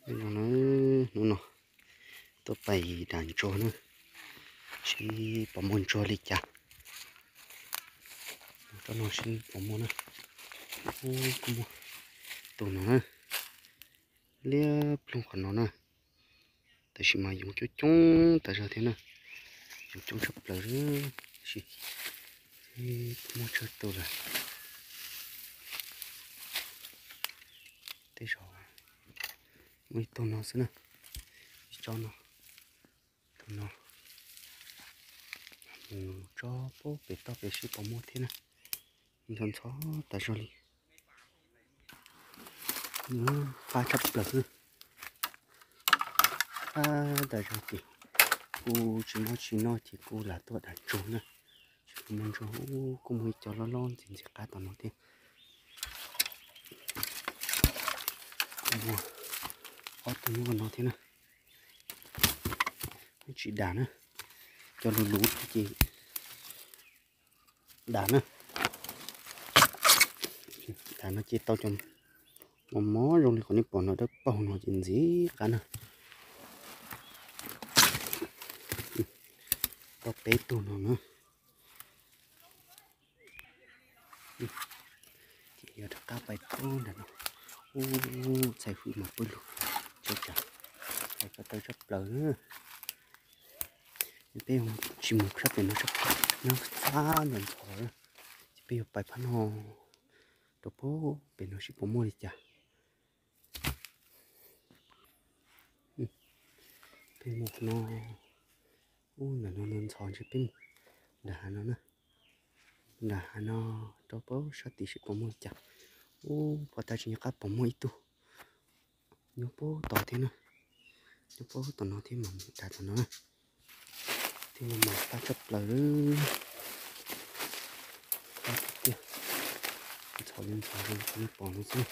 Nyob zoo na, hnub no tuaj pais dam ntsuag na, seb puas muaj ntsuag li cas. Tsob no seb puas muaj na. Ub, kuj muaj tus no na, liab ploog qhov no na. Tab sis mas yoov coob coob tas zog thiab na, yoov coob tshaj plaws. Tab sis kuj muaj tsawg tus lawm. Tej zaum muaj ib tug no xwb na, ib tsob no, tus no. Mus tsob pem toj pem seb puas muaj thiab na. Ntxhov ntxhov tas zog li. Fab tshaj plaws xwb. Fab tas zog ces kuj tsis muaj tsis noj ces kuj lam tuaj dam ntsuag na. Tsis muaj ntsuag, kuj muaj ib co loj loj ntxim ntxim qab tom no thiab. Kuj muaj ob tug nyob no thiab na. Tsis dam na, cov luv luv ces dam na. Dam no ces tau cov mos mos zoo li qhov nej pom no dawb paug no ces ntxim qab na. Tau peb tug no na. Ces yog rov qab pais thoob nram no. Ub, txhais hwm mas pw lug tsa tsam, txhais ko taw tshaj plaws na. Peb tsis mus sab pem no, no fab ntxhov ntxhov, ces peb yuav pais phab no rau pem no seb puas muaj li cas. Peb mus no, ub, nram no ntxhov ntxhov ntshe peb mus nram hav no na. Nram hav no rau pem sab tid seb puas muaj li cas. Ub, pom tag tsis nco qab pom muaj ib tug nyob pem tod thiab na. Nyob pem tom no thiab mas mus dam tom no na. Thiab no mas fab tshaj plaws, fab tiag tiag. Ntxhov li ntxhov zoo li nej pom no xwb.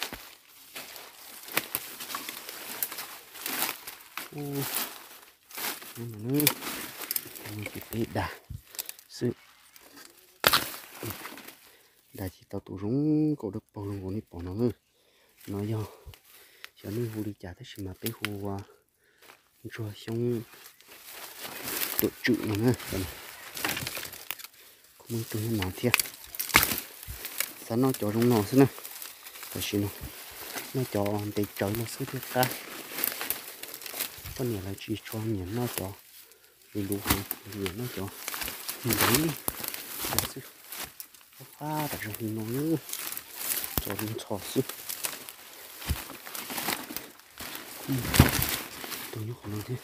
Ub, no ces peb dam xwb. Dam ces tau tus zoo nkauj dawb paug zoo nkaus nej pom no. No yog, xyov nej hu li cas tab sis mas peb hu ua ntsuag xyoob tuam tswm no na. Kuj muaj ib tug nyob no thiab. Xav noj cov zoo no xwb na. Tam sim no noj cov ntev tsawv no xwb thiaj qab. Poj niam lawv tsis tshua nyiam noj cov luv luv heev, nyiam noj cov ntev ntev xwb. Fab fab tas zog li no, cov zoo ntxhov xwb. Tus nyob qhov no thiab.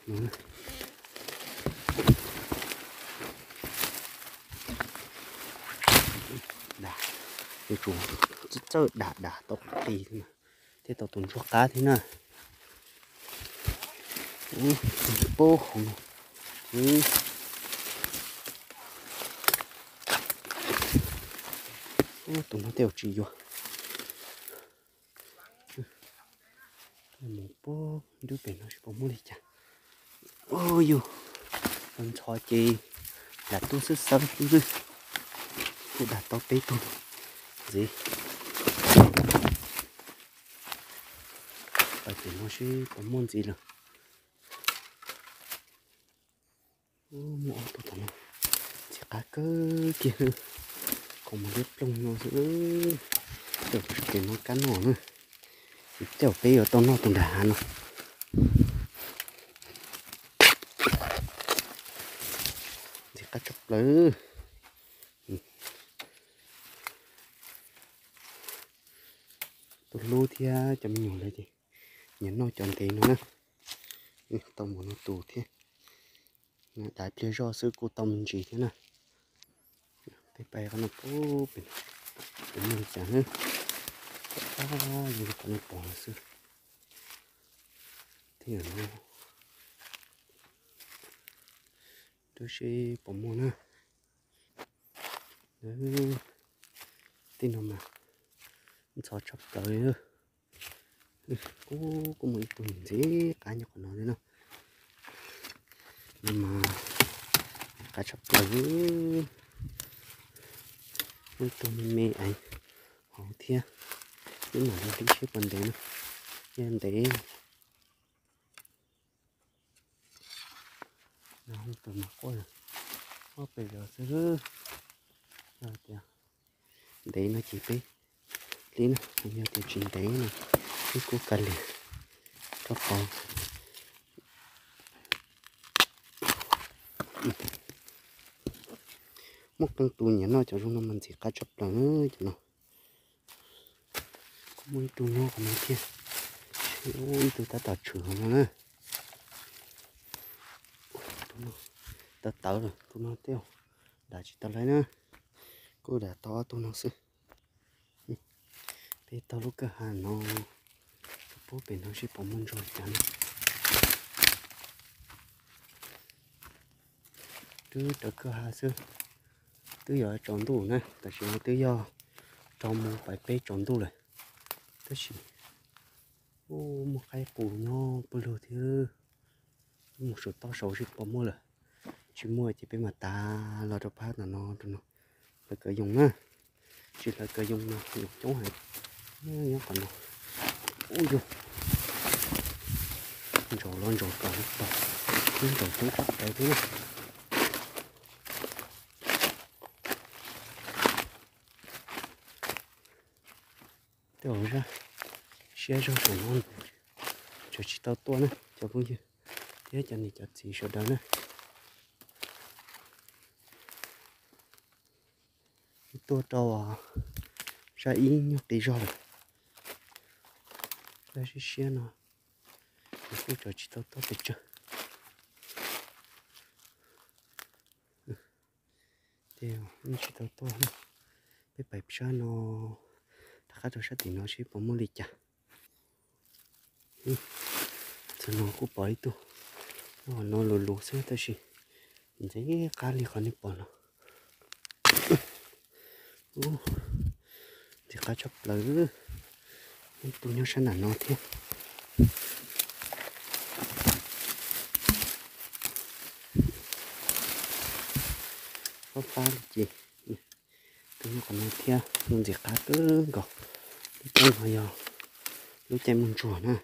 Yuav tsum txawj dam dam tau qis thiab tau tus ntsuag qab thiab na. Pab hauv no, tus no tej zaum tsis yuav. Mus pab nrub pem no seb puas muaj li cas. Ub, yus ntxhov ces lam tub xwb xawb xwb. Kuj dam tau peb tug ntxiv. Pais pem no seb puas muaj ntxiv lawm. Muaj ob tug tom no, ntxim qab kawg kiag, qhov muag liab ploog no xwb. Tej zaum pem no kab noj na, tej zaum peb yuav tau noj tus nram hav no. Ntxim qab tshaj plaws. Tus hlub thiab cov me nyuam lawv ces nyiam noj cov ntev no na. Tau npaum no tus thiab. Dav pliag zoj xwb kuj tau me ntsis thiab na. Peb pais qhov no pub pem, pem no cas na. Zoo li qhov nej pom no xwb. Thiab no, rau seb puas muaj na. Tej no mas ntxhov tshaj plaws li. Ub, kuj muaj ib tug ntxim qab nyob qhov no li na. No mas qab tshaj plaws. Muaj ib tug me me ev hauv thiab. Peb mam li hlib seb puas ntev na. Yog ntev, tus mas quaj, quaj pes zos xwb. Yog tias ntev no ces peb hlib na, yog tias tsis ntev no peb kuj kav liam rau qhov muaj qee tus nyiam noj cov zoo no mas ntxim qab tshaj plaws na cov no. Kuj muaj ib tug nyob qhov no thiab, ib tug tab tom tshwm qhov no na. Tus no tawv tawv lawm, tus no tej zaum dam tsis tau lawm na, kuj dam tau ob tug no xwb. Peb taug lub kwj ha no puag pem no seb puas muaj ntsuag cas na. Twb raws kwj ha xwb, twb yuav tsaus ntuj na, tam sim no twb yog rau moos pais peb tsaus ntuj lawm, tab sis muaj qaib qus nyob pawg lug thiab. Mus saum toj saud seb puas muaj lawm, tsis muaj ces peb mam tav los rau phab tom no rau no hlawv kav yoos na. Tsis hlawv kav yoos no yoos coob heev. Nyob qhov no, ub yog ntsaum los ntsaum tod tod, ntsaum coob tshaj plaws thiab na. Tej zaum zaj siab zog saum no tseem tsis tau tuaj na cov phooj ywg thiab cov niam cov txiv sawv daws na. Tuaj rau zaj ib nyuag qis zog lawm. Zaj siab siab no kuj tseem tsis tau tuaj pes tsawg. Ces yeej tsis tau tuaj, peb pais sab no, rov qab rau sab tim no seb puas muaj li cas. Txog no kuj pom ib tug, no lus lus xwb tab sis ntxim qab li qhov nej pom no. Ntxim qab tshaj plaws, ib tug nyob sab nram no thiab. Fab fab li ces tus nyob qhov no thiab, ntxim qab kawg nkaus. Lub caij no yog lub caij muaj ntsuag na.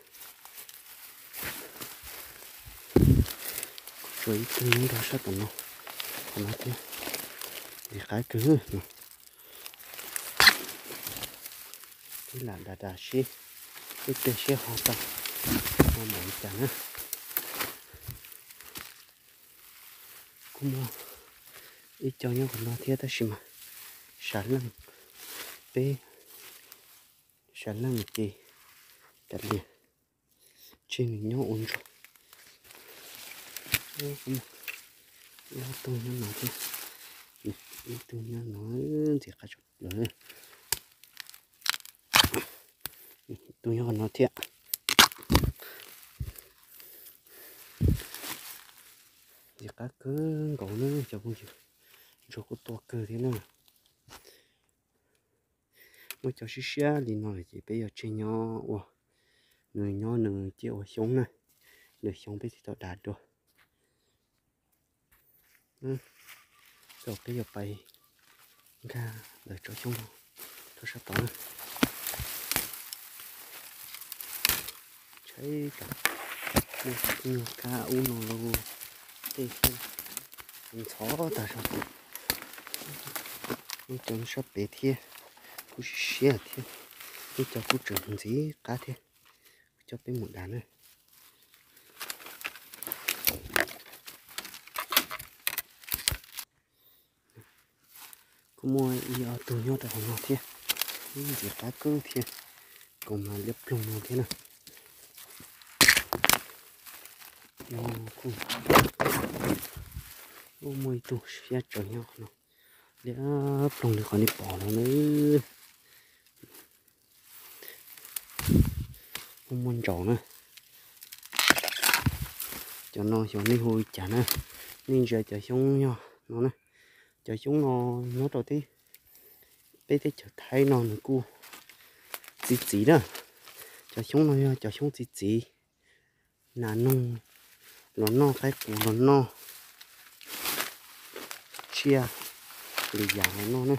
Kuj tshuav ib tug nyob rau sab tom no, qhov no thiab, ntxim qab kawg no. Peb lam dam dam seb, peb tej siab ho tau ho npaum li cas na. Kuj muaj ib co nyob qhov no thiab tab sis mas sam leej, peb sam leej ces kav liam tseg nws nyob ua ntsuag. Ib tug nyob no thiab, ib tug nyob no, ntxim qab tshaj plaws. Tus nyob qhov no thiab, ntxim qab kawg nkaus na cov phooj ywg, ntsuag kuj tuaj kawg thiab na. Muaj cov siab siab li no lawm ces peb yuav tseg nyob ua, nws nyob nws ciaj ua xyoob na, lwm xyoo peb thiaj tau dav dua. Txog peb yuav pais nkag ntawm tsob xyoob no rau sab tod na. Tshaib tsam nyuag kab ub no los tej ntxhov tag zog. Muaj cov sab pem thiab, kuj siab siab thiab, muaj cov kuj tseem ntxim qab thiab. Kuv coj peb mus dav na. Kuj muaj ib ob tug nyob rau hauv no thiab, ntxim qab kawg thiab, kaus mas liab ploog no thiab na. Kuj muaj ib tug siab tsawv nyob qhov no, liab ploog li qhov nej pom no na. Kuj muaj ntsaum na. Cov no xyov nej hu li cas na, nej ntsia cov xyoob yog no na. Cov xyoob no nyob rau teb, peb teb chaws Thaib no nws kuj txi txiv na. Cov xyoob no yog cov xyoob txi txiv, nas noog los noj, qaib qus los noj, tsiaj lwm yam los noj na,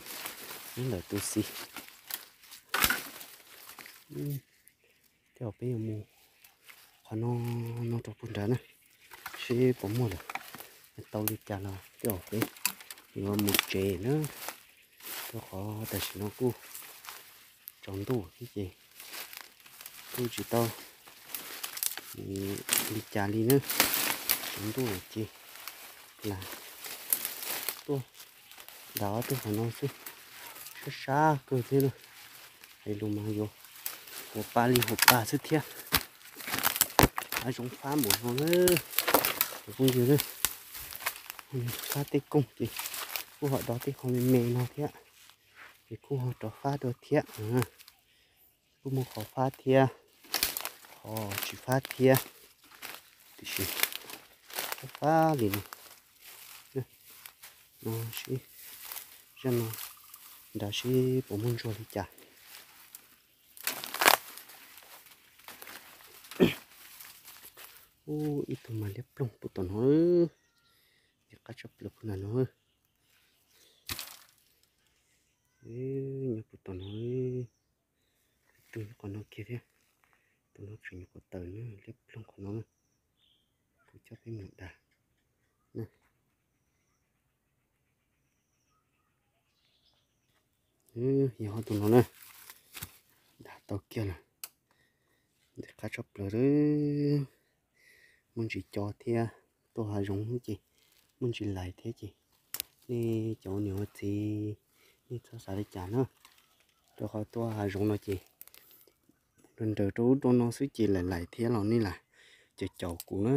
nyob ntawm tus txiv. Tej zaum peb yuav mus qhov no, no rau puag nrad na, seb puas muaj lawm. Tau li cas los tej zaum peb yuav mus tsev na, rau qhov tam sim no kuj tsaus ntuj thiab ces kuj tsis tau li cas li na, tsaus ntuj lawm ces lam tuaj nram ob tug qhov no xwb, sab sab kawg thiab na. Hais lus mas yuav huas pa li huas pa xwb thiab. Hav zoov fab npaum no na, cov phooj ywg na, fab tej koog ces kuj ho dov tej qho me me no thiab, ces kuj ho rov fab dua thiab. Kuj muaj qhov fab thiab, qhov tsis fab thiab, tiam sis fab fab li no. No sib, zaj no nrad sib puas muaj ntsuag li cas. Ub, ib tug mas liab ploog puag tom no, liab qab tshaj plaws puag nram no. Nyob puag tom no, ib tug nyob qhov no kiag thiab. Tus no tseem nyuam qhuav tawm na, liab ploog qhov no na. Kuv coj peb mus dag na. Yog ob tug no na, dag tau kiag lawm. Ntxim qab tshaj plaws lawm. Muaj ntsis co thiab, tuaj hav zoov ces muaj ntsis lais thiab ces nej cov niam ua txiv nej txhob xav li cas na. Rau qhov tuaj hav zoov no ces nraws rau ub rau no xwb ces lais lais thiab los nej lam caum caum kuv na.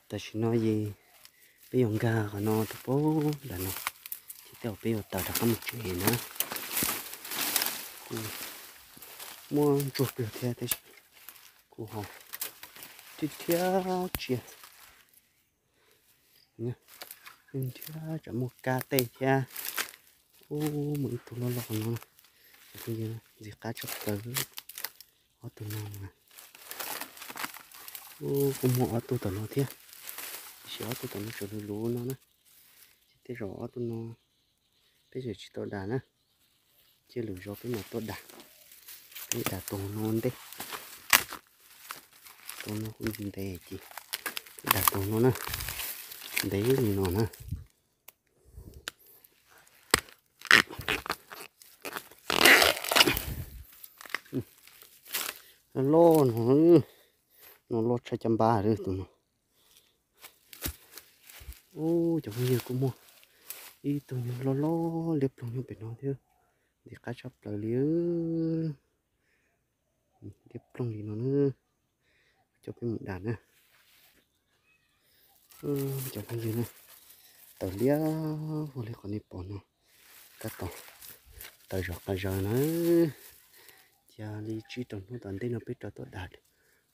Tam sim no es peb yuav nkag qhov no rau puag nram no, ces tej zaum peb yuav tawm rov qab mus tsev na. Kuj muaj ntsuag kawg thiab tab sis kuj ho thiab thiab tsiaj, thiab tsam muaj kab tej thiab. Ub, muaj ib tug loj loj no, ntxim qab tshaj plaws. Ob tug no, ub, kuj muaj ob tug tom no thiab, tiam sis ob tug tom no tseem luv luv no na. Ces tej zaum ob tug no peb tseem tsis tau dag na, cia lwm zaus peb mam tuaj dag. Peb dag tus no ntej, tus no kuj ntev ces peb dag tus no na, ntev li no na. Loj no, no loj tshaj caj npab li tus no. Ub, cov phooj ywg, kuj muaj ib tug nyuag loj loj liab ploog nyob pem no thiab, ntxim qab tshaj plaws li. Liab ploog li no na, coj peb mus dag na. Cov phooj ywg na, tawm liab vog li qhov nej pom no, tab tom tawm zom qas zaws na. Cia li tsib rau hnub tom ntej no peb rov tuaj dag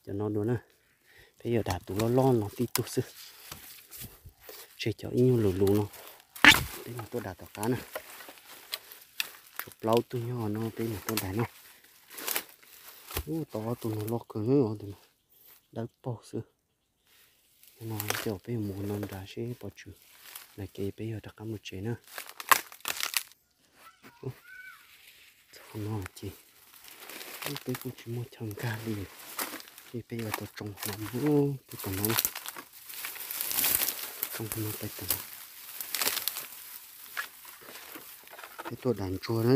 cov no dua na. Peb yuav dag tus loj loj no tib tug xwb, tseg cov ib nyuag luv luv no, peb mam tuaj dag tom qab na. Tshuav plaub tug nyob no peb mam tuaj dag no. Ub, tau ob tug no loj kawg, ob tug no dawb paug xwb. No ces peb yuav mus no nrad seb pov tswm lawm ces peb yuav rov qab mus tsev na. Txog no ces peb kuj tsis muaj chaw nkag li, ces peb yuav tau tsoo hlo mus pem tom no, tsoo hlo pem tom no. Peb tuaj dag ntsuag na,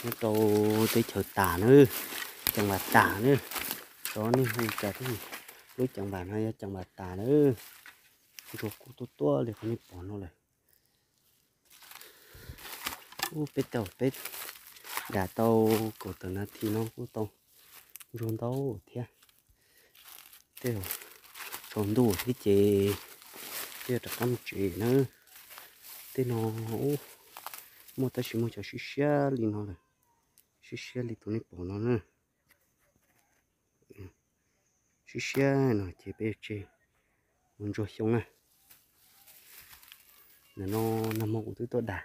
nyob rau teb chaws Tas na, Cees Vas Tas na, xyov nej hu cas thiab. Lub Cees Vas no yog Cees Vas Tas na. Ntsuag kuj tuaj tuaj li qhov nej pom no lawm. Ub, peb tau peb dag tau kaum tawm nas this no kuj tau ntsuag ntau thiab. Tej zaum tsaus ntuj thiab ces peb yuav rov qab mus tsev na. Tej no muaj tab sis muaj cov siab siab li no lawm, siab siab li tus nej pom no na. Siab siab no ces peb yuav tseg mus ntsuag xyoo na. Ntawm no nag hmo kuv twb tuaj dag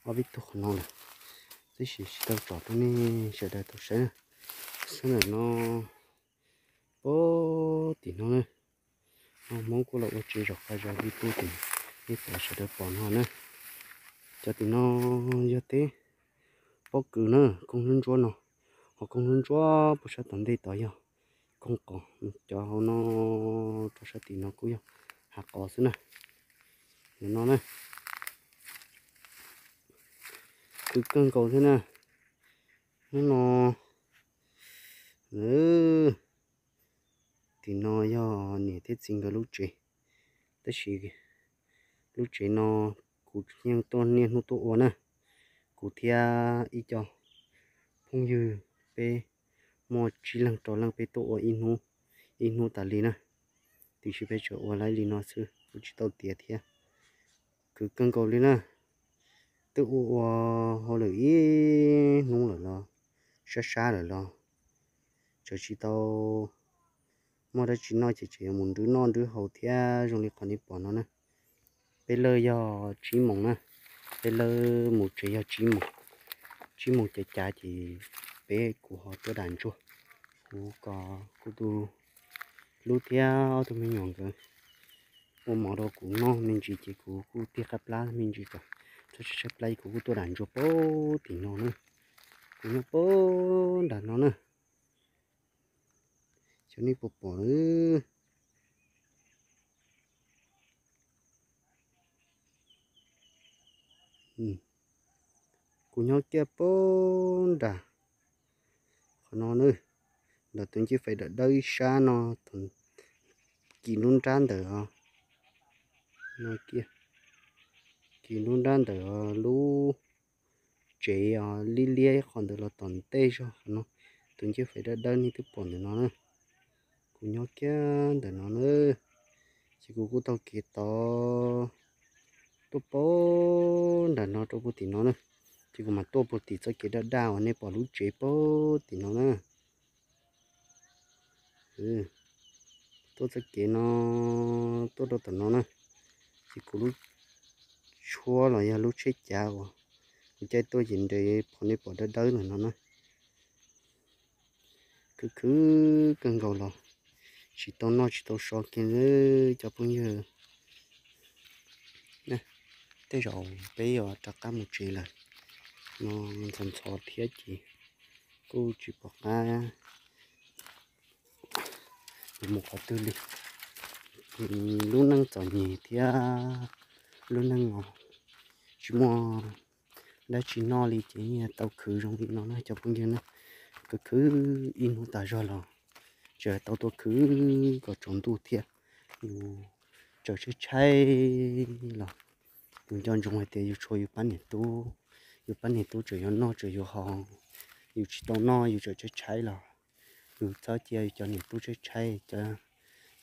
ob peb tug qhov no lawm, tab sis tsis tau tsom rau nej sawv daws tau saib na. Xab ntawm no pab tim no na, no Hmoob kuj los ua tsev zom qas zos li tub tim nej pom sawv daws pom no na. Cov tim no yog teb pob kws na, koog ntsuab ntsuab no, ho koog ntsuab ntsuab puag sab tom ntej tod yog koog qos, cov hauv no rau sab tim no kuj yog hav qos xwb na. Nim no na, khwv kawg nkaus thiab na. Hnub no, tim no yog niam thiab txiv nkawd lub tsev, tab sis lub tsev no kuv yeej tuaj niaj hnub tuaj ua na. Kuv thiab ib co phooj ywg peb muaj tsib leeg rau leej peb tuaj ua ib hnub, ib hnub tas li na. Tiam sis peb tsuas ua laib li no xwb kuj tsis tau tiav thiab. Khwv kawg nkaus li na. Twb ua ua hauj lwm ib hnub lawm los, sab sab lawm los, tseem tsis tau muaj dab tsi noj ces tseem yuav mus nrwb noj nrwb haus thiab zoo li qhov nej pom no na. Peb lawb yog tsib moos na, peb lawb mus tsev yog tsib moos, tsib moos cav cav ces peb kuv ho tuaj dam ntsuag, kuv kom kuv tus hlub thiab ob tug me nyuam nkawd ua mov rau kuv noj me ntsis ces kuv kuj tig qab plab me ntsis kom txhob tshaib plab, kuv kuj tuaj dam ntsuag puag tim no na. Kuv nyob puag nram no na, xyov nej puas pom. Kuv nyob kiag puag nram qhov no na, nram tus ncej fais dawb dawb ib sab no, kis nruab nrab ntawm, kis nruab nrab ntawm lub tsev os, liab liab ib qho ntawd los tom ntej zog qhov no, tus ncej fais dawb dawb nej twb pom ntawm no na. Kuv nyob kiag ntawm no na, ces kuv kuj taug kev tod tuaj puag nram no rau puag tim no na, ces kuv mam tuaj puag tim txoj kev daj daj uas nej pom lub tsev puag tim no na. Tuaj txoj kev no tuaj rau tom no na, ces kuv lub tshuab los yog lub tsheb cav uas kuv caij tuaj ces nres qhov nej pom dawb dawb ntawm no na. Khwv khwv kawg nkaus los tsis tau noj tsis tau so kiag li cov phooj ywg. Tej zaum peb yuav rov qab mus tsev lawm, no ntxhov ntxhov thiab ces kuj tsis pom qab mus qhov twg li. Lub neej txom nyem thiab lub neej os tsis muaj dab tsi noj li ces yeej tau khwv zoo li no na cov phooj ywg na. Khwv khwv ib hnub tas zog los tseem tau tuaj khwv kom tsaus ntuj thiab. Yus tseem tshaib tshaib los yus nco ntsoov hais tias yus tshuav yus pab niam tub, yus pab niam tub tseem yuav noj tseem yuav haus, yus tsis tau noj yus tseem tshaib tshaib los yus txhob cia cov niam tub tshaib tshaib.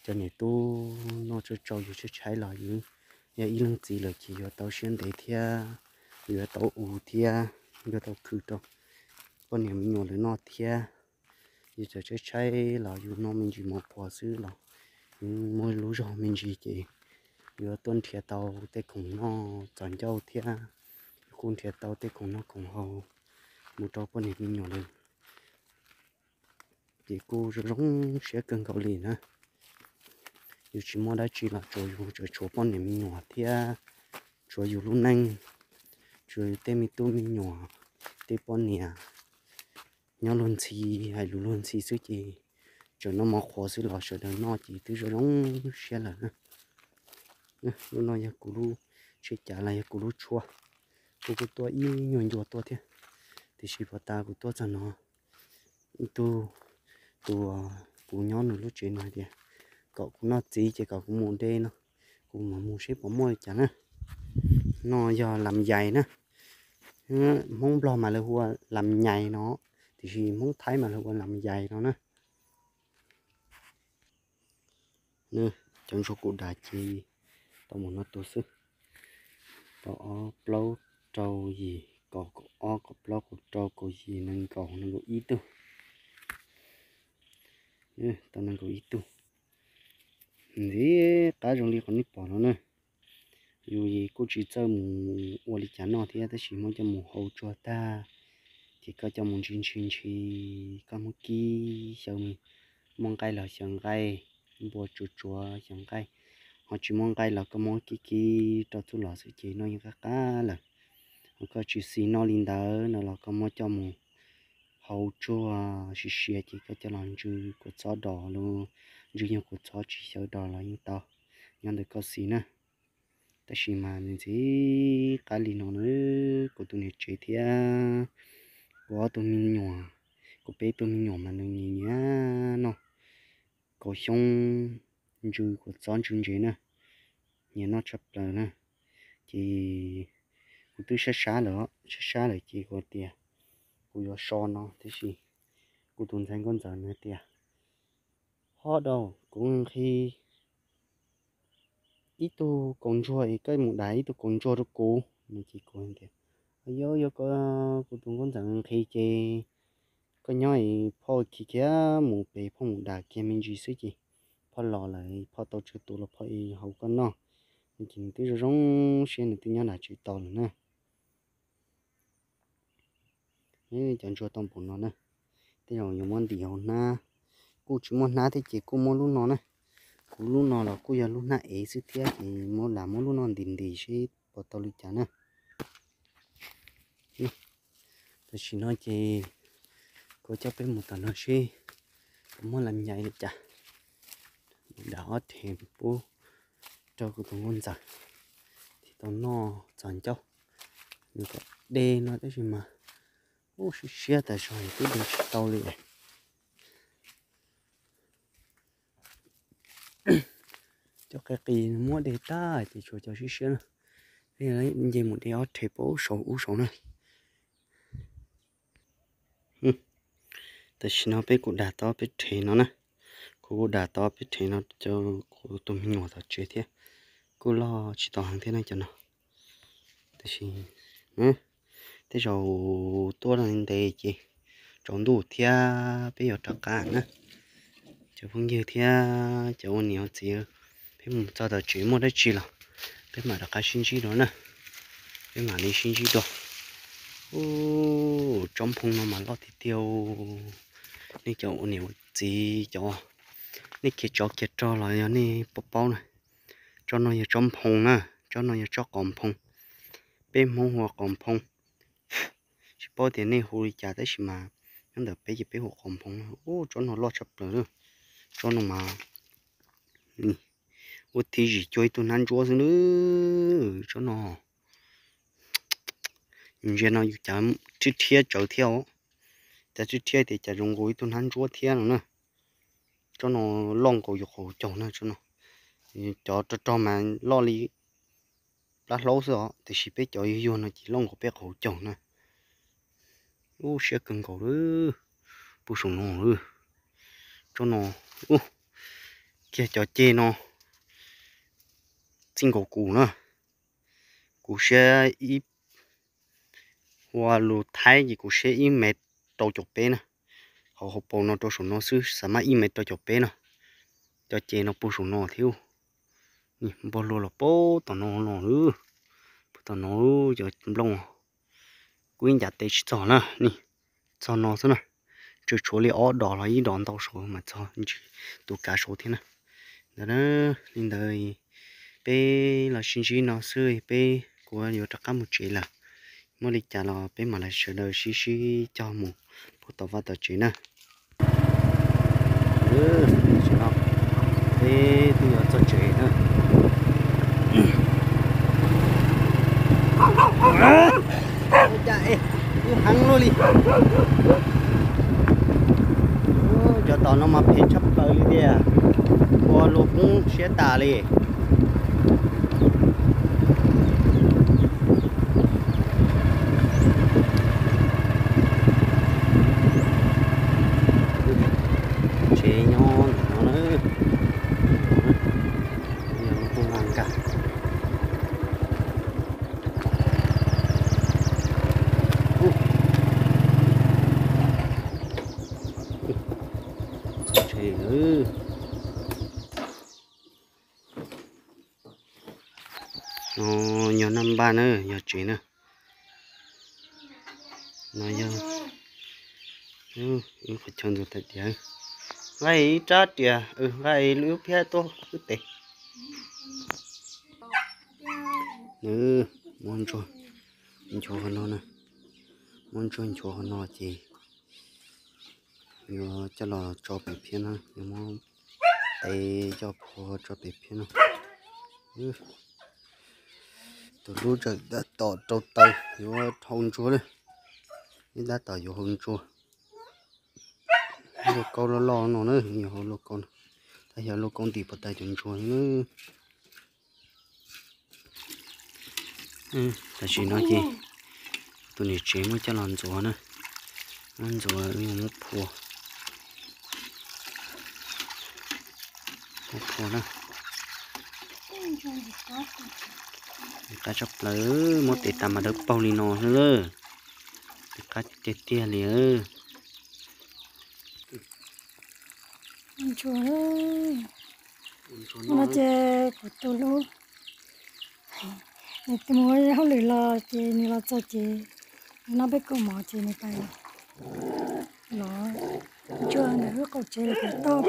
Cov niam tub noj tsau tsau yus tshaib tshaib los yus yog ib leej txiv lawm ces yuav tau siab ntev thiab, yuav tau ua thiab, yuav tau khwv rau poj niam me nyuam lawv noj thiab. Yus tseem tshaib tshaib los yus noj me ntsis mov qhuav xwb los yus muaj lub zog me ntsis ces yuav tuaj nrhiav tau tej khoom noj txaus ncauj thiab, yus kuj nrhiav tau tej khoom noj khoom haus mus rau poj niam me nyuam lawv. Ces kuj zoo zoo siab kawg nkaus li na. Yus tsis muaj dab tsi los tsuas yus tseem tshuav poj niam me nyuam thiab tshuav yus lub neej, tshuav yus tej me tub me nyuam, tej poj niam nyob luag ntxhi, hais lus luag ntxhi xwb ces tseem noj mov qhuav xwb los sawv daws noj ces twb zoo zoo siab lawm na. Lub no yog kuv lub tsheb cav los yog kuv lub tshuab, kuv kuj tuaj ib nyuag ncua tuaj thiab, tiam sis puag ta kuv tuaj txog no, ib tug, tus, kuv nyob nws lub tsev nws hais tias kom kuv noj txiv ces kom kuv mus de no, kuv mam mus seb puas muaj li cas na. No yog lam yais na, Hmoob Nplog mas lawv hu ua lam nyais no, tiam sis Hmoob Thaib mas lawv hu ua lam yais no na. Cov ntsuag kuv dam ces tau mus no tus xwb, tau ob plaub rau yim kaum kaum ob kaum plaub kaum rau kaum yim nees nkaum nees nkaum ib tug, tau nees nkaum ib tug. Ntxiv qab zoo li qhov nej pom no na. Yus kuj tsis txawj mus ua li cas noj thiab tab sis muab coj mus hau tsuag tag ces koj coj mus ntshis ntshis ntshis, koj muab kib xyaw, muaj nqaij los xyaw nqaij, npua tsuav tsuav xyaw nqaij, ho tsis muaj nqaij los koj muab kib kib rau txuj lom xwb ces noj yeej qab qab lawm. Koj tsis xis noj li ntawd no los koj muab coj mus hau tsuag siav siav ces koj coj los ntsw kua txob dos los, ntsw nyuag kua txob tsis xyaw dos los yeej tau, nyob ntawm koj xis na. Tab sis mas nws ntxim qab li no na, kuv tus niam tsev thiab kuv ob tug me nyuam, kuv peb tug me nyuam mas nws nyiam nyiam noj kaus xyoob ntsw kua txob ntsw ntses na, nyiam noj tshaj plaws na. Ces kuv twb sab sab lawm, sab sab lawm ces kuv tias kuv yuav so no tiam sis kuv tus ntxhais nkauj ntxawm nws tias, Ho da, kuv nqhis ib tug kaus ntsuag es koj mus dam ib tug kaus ntsuag rau kuv no ces kuv tias, Yog, yog koj, kuv tus nkauj ntxawm nqhis ces koj nyob es phauj khiav kiag mus pem phauj mus dam kiag me ntsis xwb ces phauj los lawm phauj tau tsawg tus los phauj hau koj noj. Ces nws twb zoo zoo siab nws twb nyob dam tsev tos lawm na. Cov ntsuag tau npaum no na, tej zaum yuav muab ntim hauv hnab, kuj tsis muaj hnab thiab ces kuj muab lub no na. Kuv lub no los kuj yog lub hnab ev xwb thiab ces muab lam muab lub no ntim ntim seb puas tau li cas na. Tam sim no ces kuv coj peb mus tom no seb kuv muab lam nyais li cas, dam ob rhe pub rau kuv tus nkauj ntxawm thiaj tau noj txog ncauj. Nws kom de no tab sis mas ub siab siab tas zog twb de tsis tau li. Cov qis qis muab de tag ces tshuav cov siab siab na. Nce mus de ob rhe pub ub saud ub saud na. Tam sim no peb kuj dam tau peb rhe no na. Kuv kuj dam tau peb rhe no rau kuv tus me nyuam tom tsev thiab. Kuj loj tsis tau heev thiab na cov no. Tab sis tej zaum tuaj ntev ces tsaus ntuj thiab peb yuav rov qab na. Cov phooj ywg thiab cov ua niam ua txiv, peb mus txog tom tsev muaj dab tsi los peb mam rov qab sib ntsib dua na. Peb mam li sib ntsib dua. Ub, tsob nphoo no mas loj tiag tiag. Nej cov ua niam ua txiv cov, nej khiav tsov khiav rog los yog nej paub paub na. Tsob no yog tsob nphoo na, tsob no yog tsob qos nphoo. Peb Hmoob hu ua qos nphoo. Tsis paub tias nej hu li cas tab sis mas nyob ntawm peb ces peb hu ua qos nphoo. Ub, tsob no loj tshaj plaws. Tsob no mas ua thib zim cuag ib tug hnab ntsuab xwb na. Tsob no yus ntsia no yus cav rhiab rhiab tsawv thiab os. Cav rhiab rhiab tias cas zoo nkaus ib tug hnab ntsuab thiab no na. Tsob no loj nkaus yus qaum caug na tsob no. Cov rog rog mas loj li plab hlaub xwb os, tiam sis peb cov yuag yuag no ces loj nkaus peb qaum caug na. Ub, siab kawg nkaus lawm, puag saum no lawm. Tsob no, ub, kiag cov ceg no txij nkaus kuv na, kuv siab ib, ua lus Thaib ces kuv siab ib mev rau caum peb na. Qhov hauv paus no rau saum no xwb xav mas ib mev rau caum peb no. Cov ceg no puag saum no thiab. Npog luag los puag tom no no, puag tom no, cov nplooj kuj ib ncav tes tsis txog na, txog no xwb na. Tsuas tshuav li ob dos los ib dos ntau saud mas txog ntsis tus kav saud thiab na. Ntawd, li ntawd peb los sib ntsib no xwb, peb kuv yuav rov qab mus tsev lawm. Muaj li cas los peb mam li sawv daws sib sib cog mus puag tom vaj tom tsev na. Tam sim no peb twb yuav txog tsev na. Ua cas es ub heev luaj li. Cov tom no mas phem tshaj plaws li tiag, ua luag poob siab tas li. Tsev nyob ntawm no na, yog lub tuaj nqa nkag. Txog tsev lawm. No yog Naj Npaj na, yog tsev na. No yog wb qhov chaw ntxuav tais diav. Nqa ib rab riam, nqa ib lub phiab tuaj wb tes. Nws muab ntsuag Nchuav qhov no na, muab ntsuag nchuav qhov no ces yuav coj los tso pem phiab na, yuav muab tev coj phua tso pem phiab na. Tus hlub tseem tab tom rau taws yuav hau ntsuag na, ib tab tom yuav hau ntsuag. Lauj kaub loj loj no na, yuav hau lauj kaub no, tab yog lauj kaub ntim puas tau cov ntsuag na. Tam sim no ces tus niam tsev muab coj los ntxuav na, muab ntxuav, muab phua, muab phua na. Qab tshaj plaws, muab tes tas mas dawb paug li no xwb lawm. Tes qab tiag tiag li. Ntsuag no ces kuv tus hlub nws mus hauj lwm los ces nws los txog ces nws noj peb kaus mov ces nws pais los ntsuag ntawm lub qaum tsev los kuv tau,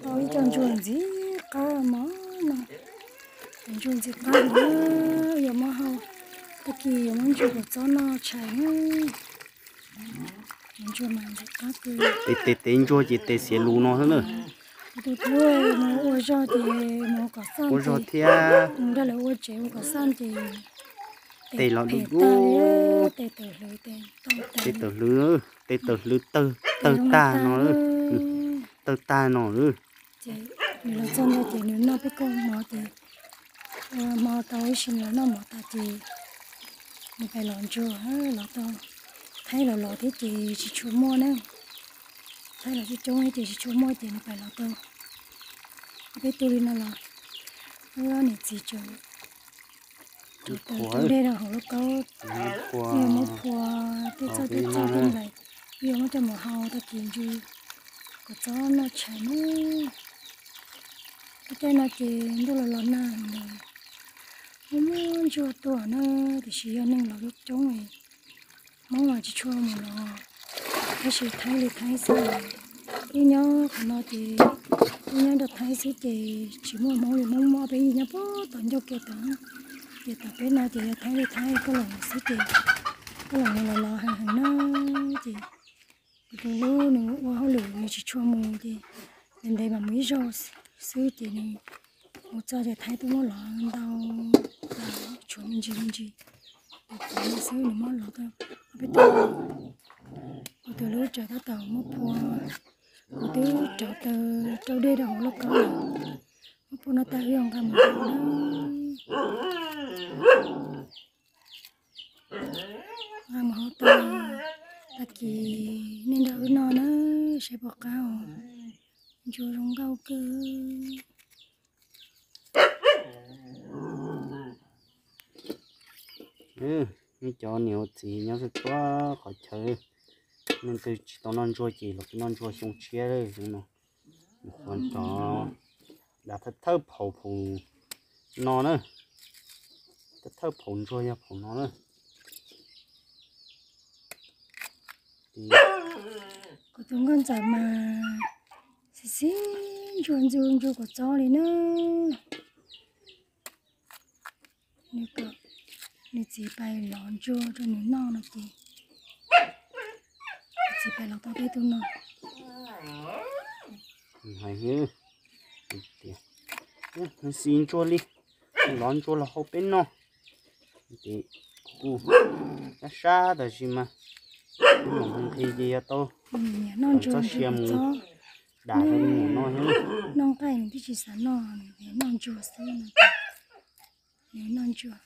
tau ib co ntsuag ntxim qab mov no. Cov ntsuag ntxim qab heev, yuav muab hau, tag kis yuav muab ntsuag kom txob noj tshais na. Cov ntsuag mas ntxim qab kawg. Tes, tes ntsuag ces tes xiav lus no xwb na. Kuv tus hlub mus ua zog ces mus kom xaj, ua zog thiab, nrog lawv ua tsev ua kom xaj ces tes los du du, tes tawm hlwv, tes tawm hlwv, tes tawm hlwv tawg tag no, tawg tag no. Ces nws los txog ntawd ces nws noj peb kaus mov ces, hmo tau ib sim nws los noj mov tas ces nws pais los ntsuag, los tau, thaib los los thiab ces tsis tshua muaj na. Thaib los coob coob thiab ces tsis tshua muaj ces nws pais los tau. Ob peb tug li no los, wb niam txiv tseem rauv taws rau dej rau hauv lauj kaub, wb yuav muab phua tej txoj tej txoj tej nplaim, wb yuav muab coj mus hau tag kis ntsuag kom txob noj tshais na. Lub caij no ces ntuj los los nag heev lawm, muaj muaj ntsuag tuaj na, tiam sis yog neeg los coob coob, Hmoob mas tsis tshua mus los, tab sis Thaib li Thaib xwb. Wb nyob qhov no ces wb nyob nrog Thaib xwb ces tsis muaj Hmoob li, Hmoob muaj peb yim nyob puag tom ncauj ke tod, ces tom peb no ces yog Thaib li Thaib, koj los xwb ces koj los los los heev heev na. Ces kuv tus hlub nws ua hauj lwm nws tsis tshua mus ces ntev ntev mas mus ib zaug xwb ces nws mus txog ces Thaib tuaj muab lov ntau, tshuav me ntsis me ntsis, ces kuv xwb nws muab lov tau ob peb tug. Kuv tus hlub tseem tab tom muab phua, kuv twb rauv taws rau dej rau hauv lauj kaub lawm, muab phua no tas wb yuav nqa mus hau na. Nqa mus hau tas, tag kis nej nrog wb noj na, saib puas qab os. Ntsuag zoo nkauj kawg. Nej cov niam ua txiv nyob xwb tuaj qhov chaw, leej twg tsis tau noj ntsuag ces los noj ntsuag xyoo tshiab no. Qhov cov dav thawj thawj phaum phaum no na, thawj thawj phaum ntsuag yog phaum no na. Kuv tus nkauj ntxawm mas xib xib ntsuag ntxu ntsuag kom txob li na. Nws kom nws txiv pais lov ntsuag rau nws noj no ces nws txiv pais lov tau peb tug no. Hais tias, xis ntsuag li, lov ntsuag los hau peb noj. Ces kuj sab sab tab sis mas mus nqhis ces yog tau noj ntsuag txoj sia mus dam rau mus no. Noj nqaij nws twb tsis xav noj, nws noj ntsuag xwb no. Nws noj ntsuag,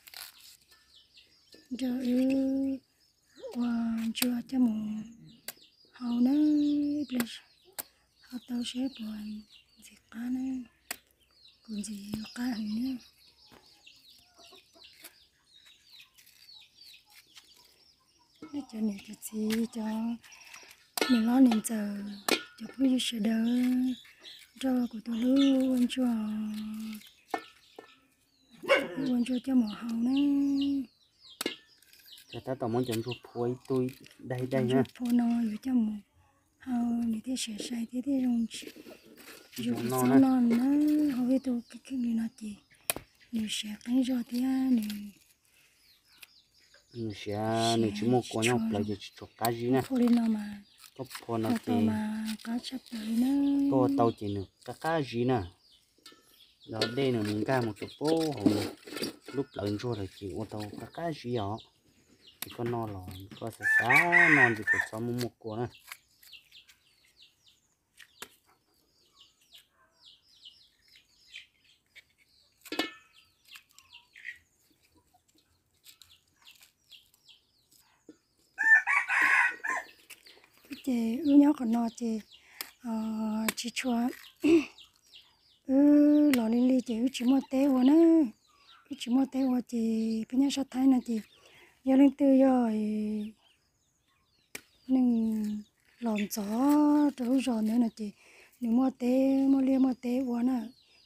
nrog wb ua ntsuag coj mus hau na, ib pliag hau tau seb puas ntxim qab na. Kuv ntxim qab heev na. Nej cov niam cov txiv, cov niam hlob niam ntxawm, cov phooj ywg sawv daws, nrog kuv tus hlub ua ntsuag, ua ntsuag coj mus hau na. Ces tab tom muab cov ntsuag phua ib tug daig daig na. Ntsuag phua no yuav coj mus hau nws thiaj siav sai thiab thiaj zoo, zoo txhob no na. Hau ib tug kheej kheej li no ces nws siav qeeb zog thiab nws Nws siav, nws tsis muaj kua nyob plawv ces tsis tshua qab zib na. Koj phua no ces koj ua tau ces nws qab qab zib na. Yog dej nws mus nkag mus rau pem hauv lub plawv ntsuag lawm ces ua tau qab qab zib os. Ces koj noj los koj xav xav noj ntxiv kom txhob muaj muaj kua na. Ces wb nyob qhov no ces tsis tshua, wb los li li ces wb tsis muaj teb ua na. Wb tsis muaj teb ua ces peb nyob sab Thaib no ces yog leej twg yog neeg los ntxov rau lub zos ntawd no ces nws muaj teb muaj liaj muaj teb ua na.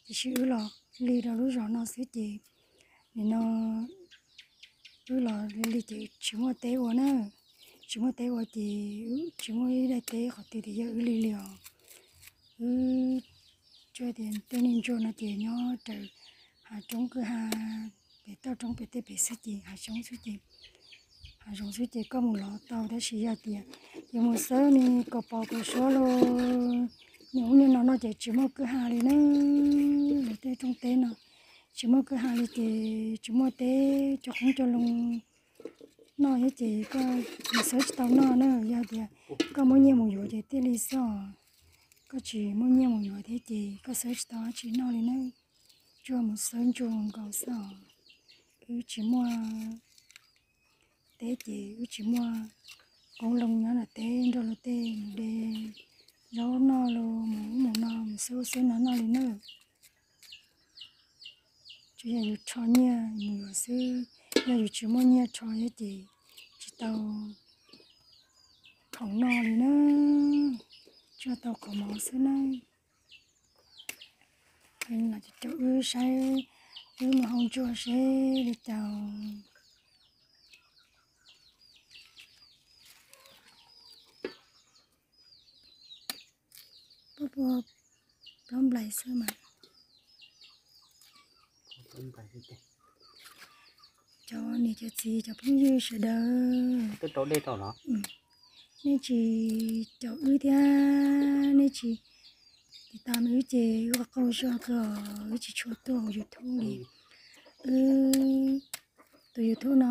Tiam sis wb los li rau lub zos no xwb ces nim no wb los li ces tsis muaj teb ua na. Tsis muaj teb ua ces wb tsis muaj ib daim teb qhov twg tias yog wb li li os. Wb tsuas tias tej neeg ntsuag no ces nyob raws hav roob kwj ha, pem toj roob pem tej pem xwb ces hav zoov xwb ces, hav zoov xwb ces koj mus los tau tab sis yog tias yuav mus xawb me kaus pos kaus suab los niaj ub niaj no no ces tsis muaj kwj ha li na. Lawv tej rooj teb no tsis muaj kwj ha li ces tsis muaj teb cov qoob cov loo noj thiab ces koj mus xawb tsis tau noj na. Yog tias koj muaj nyiaj mus yuav ces thiaj li xwb os. Koj tsis muaj nyiaj mus yuav thiab ces koj xawb tsis tau dab tsi noj li na. Tsuas mus xawb ntsuag nkaus xwb os. Wb tsis muaj teb ces wb tsis muaj qoob loo nyob nram teb nrog luag tej mus de zaub noj los mus ub mus no mus xwb ub xwb no noj li na. Tsuas yog yus rho nyiaj mus yuav xwb, yog yus tsis muaj nyiaj rho thiab ces tsis tau khoom noj li na, tsuas tau khoom mov xwb na. Los caum wb saib, wb mus hau ntsuag seb li cas. Puab puas plaub nplais xwb mas. Cov niam cov txiv cov phooj ywg sawv daws, nej tsis caum wb thiab nej tsis tiv tam wb ces wb qhov qaug zog kawg, wb tsis tshua tuaj hauv YouTube li. Wb tus YouTube no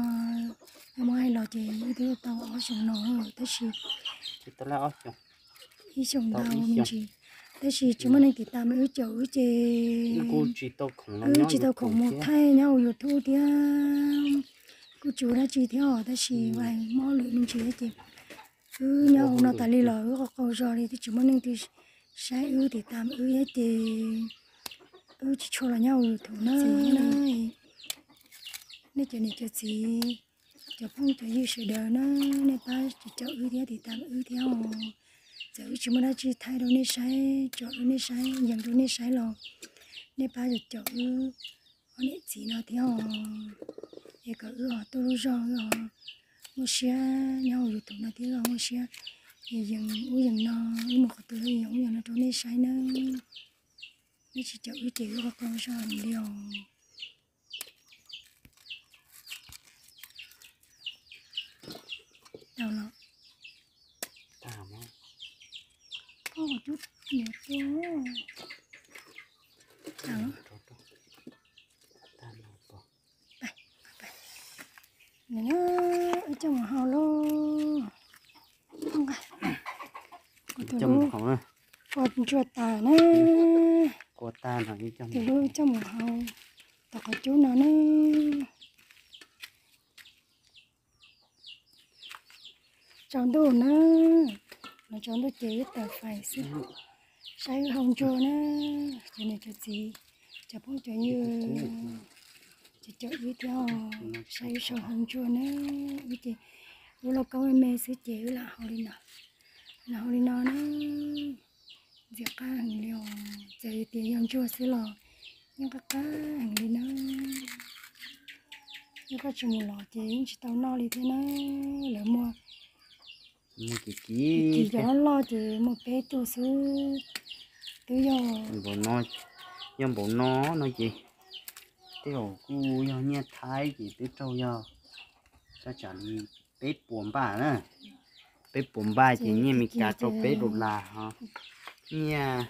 muab hais los ces wb twb tau ob xyoos no tab sis ib xyoos ntau me ntsis, tab sis tsis muaj neeg tiv tam wb caum wb ces wb tsis tau khoom mus thaij nyob hauv YouTube thiab, kuj tsis ua dab tsi thiab os, tab sis mob lwm me ntsis ces wb nyob hauv no tas li los wb qhov qaug zog li twb tsis muaj neeg twg saib wb tiv tam wb thiab ces wb tsis tshua los nyob hauv YouTube na. Nej cov niam cov txiv, cov phooj cov ywg sawv daws na, nej pab caum wb thiab tiv tam wb thiab os. Txawm wb tsis muaj dab tsi thaij rau nej saib, tso rau nej saib, yees rau nej saib los nej pab caum wb ob niam txiv no thiab os. Es kom wb ho tuaj lub zog wb ho muaj siab nyob hauv YouTube no thiab ho muaj siab yees ub yees no, wb mus qhov twg yees ub yees no rau nej saib nawb. Nej tsis caum wb ces wb qhov qaug zog li os. Tau los. Tau los. Wb coj mus hau lauj. Kuv tus hlub kua ntsuag tas na. Tus hlub wb coj mus hau tom qhov cub no na. Tsaus ntuj na, no tsaus ntuj ces wb tawm fais xwb, saib wb hau ntsuag na. Cov niam cov txiv, cov phooj cov ywg, cov caum wb thiab, saib wb sau hau ntsuag na. Wb ces wb lauj kaub me me xwb ces wb lam hau li no, lam hau li no na. Ntxim qab heev li os, txawm tias yog ntsuag xwb los yeej qab qab heev li na. Yog koj tsis mus los ces yeej tsis tau noj li thiab na. Lawv muaj, muaj kiv kiv, cov loj loj ces muaj peb tug xwb. Twb yog, yog npaum no no ces tej zaum kuj yog nyiaj Thaib ces twb raug yog Thaj tsam li peb puas npaj na, peb puas npaj ces nyiaj Meskas rau peb dollar ho, nyiaj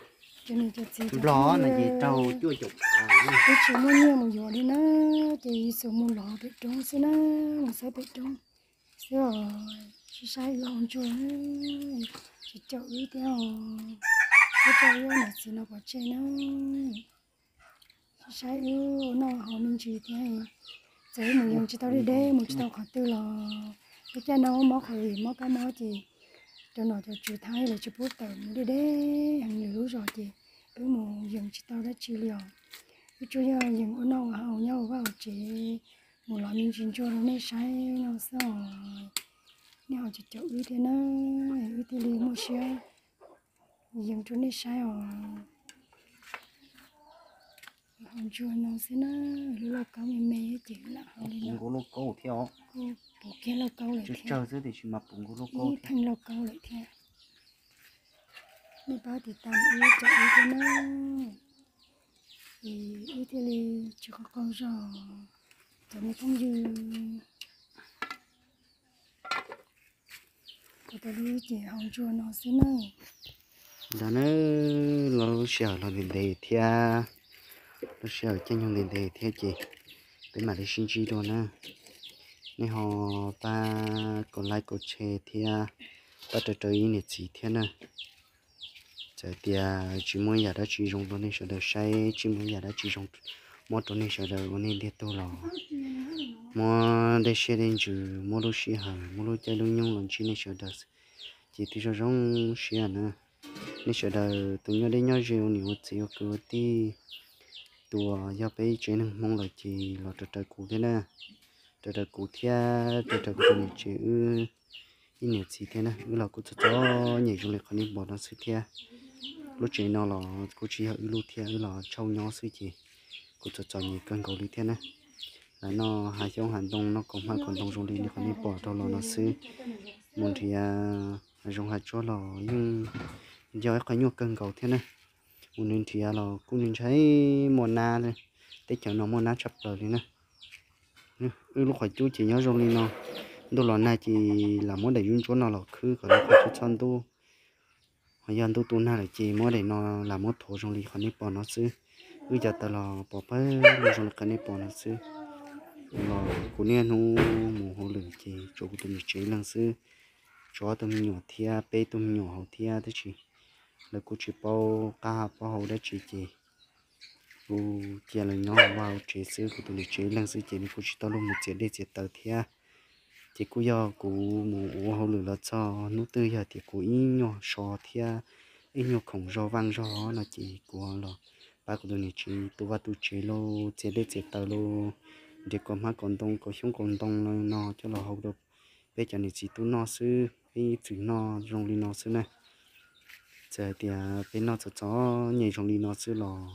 Nplog no ces rau cuaj caum phav. Wb tsis muaj nyiaj mus yuav li na, ces yus xav mus lov pem roob xwb na, mus xawb pem roob xwb os. Saib saib wb hauv ntsuag, tsis caum wb thiab os, wb tso wb niam txiv no pov tseg na. Saib saib wb ua noj haus me ntsis thiab, txawm wb mus yees tsis tau deb deb, mus tsis tau qhov twg los, peb caij no mob qhov vim mob kab mob ces cov nom cov tswv thab lawv tsis pub tawm mus deb deb heev lwm lub zos ces wb mus yees tsis tau dab tsi li os. Wb tsuas yog yees ua noj ua haus nyob hauv vaj hauv tsev, mus lov me ntsis ntsuag rau nej saib no xwb os. Nej ho tsis caum wb thiab na, wb thiaj li muaj siab yees rau nej saib os. Hauv ntsuag no xwb na, lub lauj kaub me me ces lam hau li no. Nkauj lauj kaub thiab os. Puv kiag lauj kaub lawm thiab, tsawg xwb tiam sis mas puv nkauj lauj kaub, ib theej lauj kaub lawm thiab. Nej pab tiv tas wb, caum wb thiab na, es wb thiaj li tsis qaug qaug zog. Cov me phooj ywg, kuv tau lub ces hauv ntsuag no xwb na. Ntawd na, los lub sij hawm los ntev ntev thiab, lub sij hawm caij nyoog ntev ntev thiab ces peb mam li sib ntsib dua na. Nej ho pab kaum like kaum share thiab pab raws raws ib niam txiv thiab na. Txawm tias tsis muaj yam dab tsi zoo rau nej sawv daws saib, tsis muaj yam dab tsi zoo muab rau nej sawv daws ua nej ntiag tug los muab dej siab dej ntsws, muab lub sij hawm, muab lub caij lub nyoog los ntsib nej sawv daws ces twb zoo zoo siab na. Nej sawv daws tus nyob deb nyob ze ua niam ua txiv ua kwv ua tij, tus uas yog peb tsev neeg Hmoob lawm ces los raws raws kuv thiab na, raws raws kuv thiab raws raws kuv tus niam tsev wb ib niam txiv thiab na. Wb los kuj txom txom nyem zoo li qhov nej pom no xwb thiab. Lub tsev no los kuj tsis yog wb lub thiab, wb los ntshauj nyob xwb ces kuj txom txom nyem kawg nkaus li thiab na. Lawv noj hav xyoob hav ntoo, noj kaus hmab kaus ntoo zoo li qhov nej pom dhau los no xwb. Mus nrhiav hav zoov hav tsuag los yeej yog ib qho nyuaj kawg nkaus thiab na. Mus nrhiav los kuj ntshai muaj nab, teb chaws no muaj nab tshaj plaws li na. Wb lub qhov cub ces nyob zoo li no, ntuj los nag ces lam muab daim zuj ntsuab no los khwb kom lub qhov cub txhob ntub. Ho yog ntuj tu nag lawm ces muab daim no lam muab thuav zoo li qhov nej pom no xwb. Wb cov taws los pov pawg lug zoo li qhov nej pom no xwb. Los kuv niaj hnub mus hauj lwm ces tsuas kuv tus niam tsev ib leeg xwb, tshuav ob tug me nyuam thiab peb tug me nyuam hauv thiab tab sis lawv kuj tsis paub qab paub hau dab tsi ces kuv cia lawv nyob hauv vaj hauv tsev xwb, kuv tus niam tsev ib leeg xwb ces nws kuj tsis tau luag mus txiav dej txiav taws thiab. Ces kuj yog kuv mus ua hauj lwm los txog hnub twg yog tias kuv ib nyuag so thiab ib nyuag khoom zog vaj zog no ces kuv los pab kuv tus niam tsev tu vaj tu tsev los txiav dej txiav taws los nrhiav kaus hmab kaus ntoo kaus xyoob kaus ntoo no coj los hau rau peb cov niam txiv tub noj xwb, peb ib txwm noj zoo li no xwb na. Txawm hais tias peb noj txom txom nyem zoo li no xwb los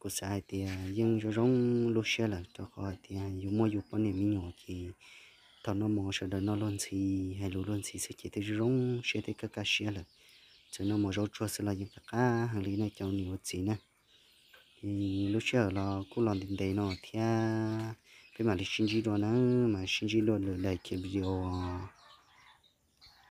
kuv xav hais tias yeej zoo zoo lub siab lawm, rau qhov hais tias yus muaj yus poj niam me nyuam ces thaum noj mov sawv daws noj luag ntxhi, hais lus luag ntxhi xwb ces twb zoo zoo siab thiab kaj kaj siab lawm. Txawm noj mov zaub tsuag xwb los yeej qab qab heev li nej cov niam ua txiv na. Ces lub sij hawm los kuj los ntev ntev no thiab, peb mam li sib ntsib dua na, mam sib ntsib dua lwm daim video os.